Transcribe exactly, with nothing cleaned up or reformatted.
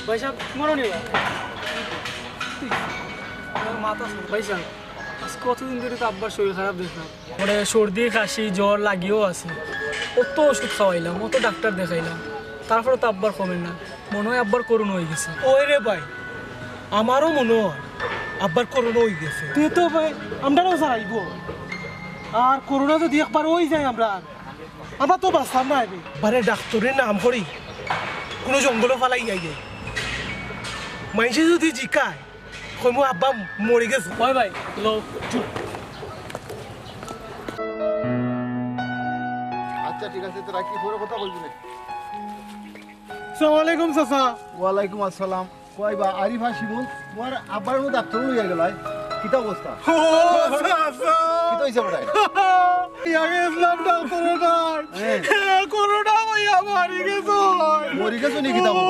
ভাইসাব, মরো নি বা? মাথা ভাইসাব, আজ কতদিন ধরি তো আব্বার শরীর খারাপ দেখলাম। মানে সর্দি, কাশি, জ্বর লাগিও আছে। অত ওষুধ খাওয়াইলাম, অত ডাক্তার দেখাইলাম, তারপরে তো আব্বার কমে না। মনে হয় আব্বার করোনা অইগেছে। ওই রে ভাই, আমারও মনে হয় আব্বার করোনা অইগেছে। তে তো ভাই, আমরারও ছাড়াইবো। আর করোনা যদি একবার অই যায় আমরার, আমরা তো বাঁচতাম না এবে। বারে ডাক্তারর নাম করি কুনু জঙ্গলো ফালাই আইগে। মাইনষে যদি জিকায়, কইমু আব্বা মরি গেছে। ওই ভাই, লো। আচ্ছা, ঠিক আছে, তো রাখি, পরে কথা কইবি নে। আসসালামু আলাইকুম চাচা। ওয়ালাইকুম আসসালাম। কই বা আরিফা শিমুল, তুমার আব্বার মতো ডাক্তার লইয়া গেলায়, কিতা অবস্থা? ও চাচা। কিতা অইছে বেটায়? ইয়া গেছিলাম ডাক্তারর কাছে। হ্যাঁ। করোনা অইয়া মরি গেছে। মরি গেছে নি কিতা খবর?